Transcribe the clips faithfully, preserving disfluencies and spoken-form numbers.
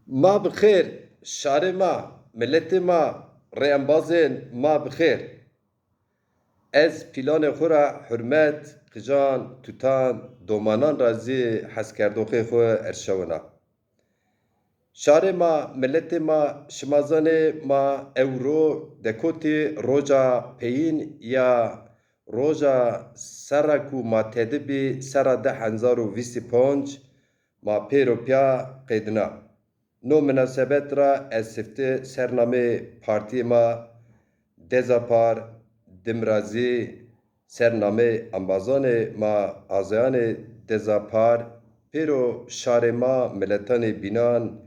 Ma bi xêr, şarê ma, miletê ma, rê embazên ma bi xêr. Ez pîlanê xwu ra hurmet, qijan, tutan, domanan ra zî heskerdoxê xwu erşawina. Şarê ma, miletê ma, şima zanê ma ewro dekotî roja peyîn ya roja serra ku ma tedi bî, serra di hezar û vîst û panc, ma pêro pîya qedina. No minasebet ra ez sifte ser namê partîyê ma Dezapar, dim ra zî ser namê embazanê ma, azayanê Dezapar, pêro şarê ma, miletanê bînan,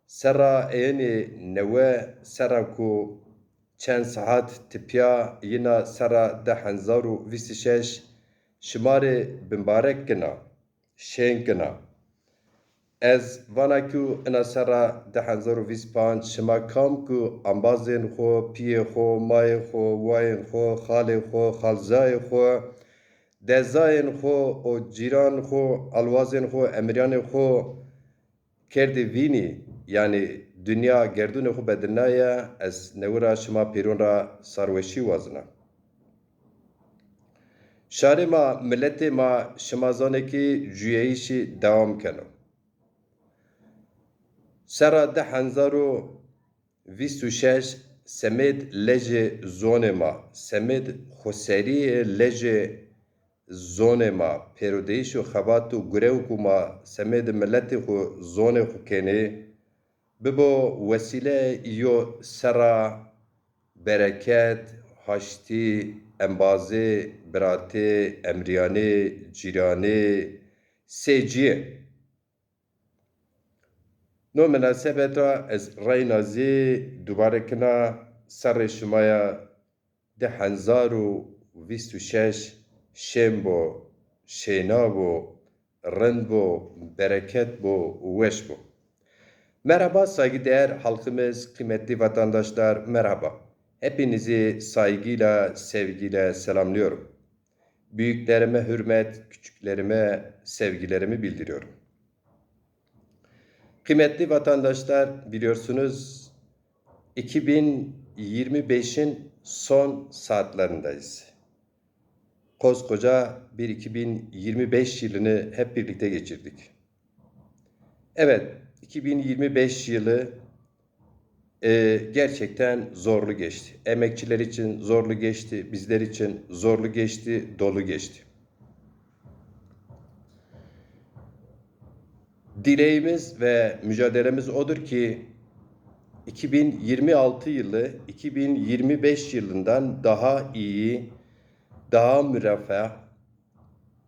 serra eynî newe, serra ku çend saet tipîya yina serra di hezar û vîst û şeş, şima rê bimbarek kena, şên kena. Ez vana ku ina serra di hezar û vîst û panc şima kam ku embazên xwu, pîyê xwu, mayê xwu, wayên xwu, xalê xwu, xalzayê xwu, dezayên xwu û cîran xwu, alwazên xwu, emiryanê xwu kerdê vînî, yanî dinya gerdûnê xwu bedilnaye, ez newe ra şima pêron ra sarweşî wazena. Şarê ma, miletê ma, şima zanê ki cuyayîşî dewam keno. Serra di hezar û vîst û şeş semêd lejê zonê ma, semêd xwuserîyê lejê zonê ma, pêrodeyîş û xebat û gurew ku ma semêd miletê xwu, zonê xwu kenê, bibo wesîle yo serra bereket, haştî, embazê, biratê, emrîyanê, cîranê, sê cîyê. No minasebet ra ez reyna zî dubare kena serrê şima ya di hezar û vîst û şeş şên bo, şêna bo, rind bo, bereket bo, weş bo. Merhaba saygıdeğer halkımız, kıymetli vatandaşlar, merhaba. Hepinizi saygıyla, sevgiyle selamlıyorum. Büyüklerime hürmet, küçüklerime sevgilerimi bildiriyorum. Kıymetli vatandaşlar, biliyorsunuz iki bin yirmi beşin son saatlerindeyiz. Koskoca bir iki bin yirmi beş yılını hep birlikte geçirdik. Evet, iki bin yirmi beş yılı e, gerçekten zorlu geçti. Emekçiler için zorlu geçti, bizler için zorlu geçti, dolu geçti. Dileğimiz ve mücadelemiz odur ki iki bin yirmi altı yılı iki bin yirmi beş yılından daha iyi, daha müreffeh,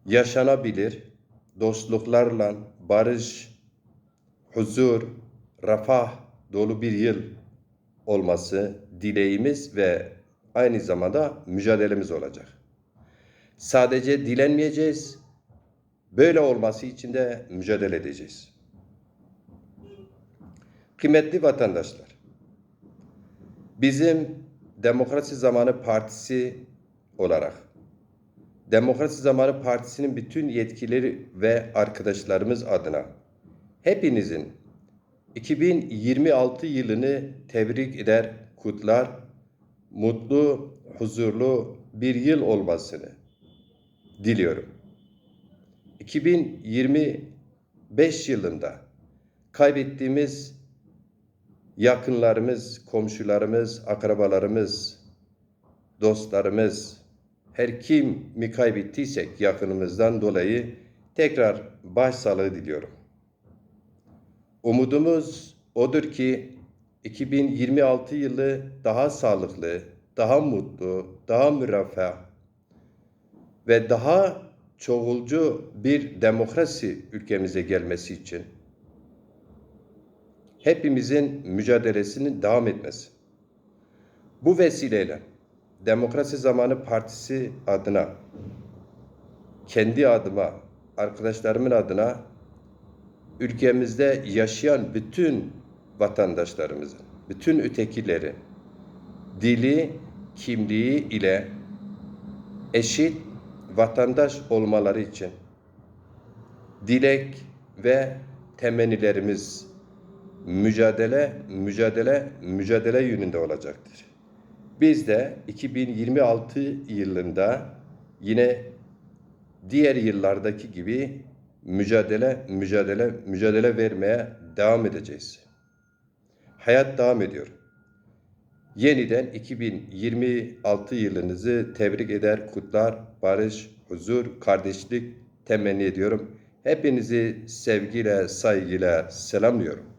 yaşanabilir, dostluklarla, barış, huzur, refah dolu bir yıl olması dileğimiz ve aynı zamanda mücadelemiz olacak. Sadece dilenmeyeceğiz, böyle olması için de mücadele edeceğiz. Kıymetli vatandaşlar, bizim Demokrasi Zamanı Partisi olarak Demokrasi Zamanı Partisi'nin bütün yetkilileri ve arkadaşlarımız adına hepinizin iki bin yirmi altı yılını tebrik eder, kutlar, mutlu, huzurlu bir yıl olmasını diliyorum. iki bin yirmi beş yılında kaybettiğimiz yakınlarımız, komşularımız, akrabalarımız, dostlarımız, her kimi kaybettiysek yakınımızdan dolayı tekrar başsağlığı diliyorum. Umudumuz odur ki iki bin yirmi altı yılı daha sağlıklı, daha mutlu, daha müreffeh ve daha çoğulcu bir demokrasi ülkemize gelmesi için hepimizin mücadelesinin devam etmesi. Bu vesileyle Demokrasi Zamanı Partisi adına, kendi adıma, arkadaşlarımın adına ülkemizde yaşayan bütün vatandaşlarımızın, bütün ötekileri dili, kimliği ile eşit vatandaş olmaları için dilek ve temennilerimiz mücadele, mücadele, mücadele yönünde olacaktır. Biz de iki bin yirmi altı yılında yine diğer yıllardaki gibi mücadele, mücadele, mücadele vermeye devam edeceğiz. Hayat devam ediyor. Yeniden iki bin yirmi altı yılınızı tebrik eder, kutlar, barış, huzur, kardeşlik temenni ediyorum. Hepinizi sevgiyle, saygıyla selamlıyorum.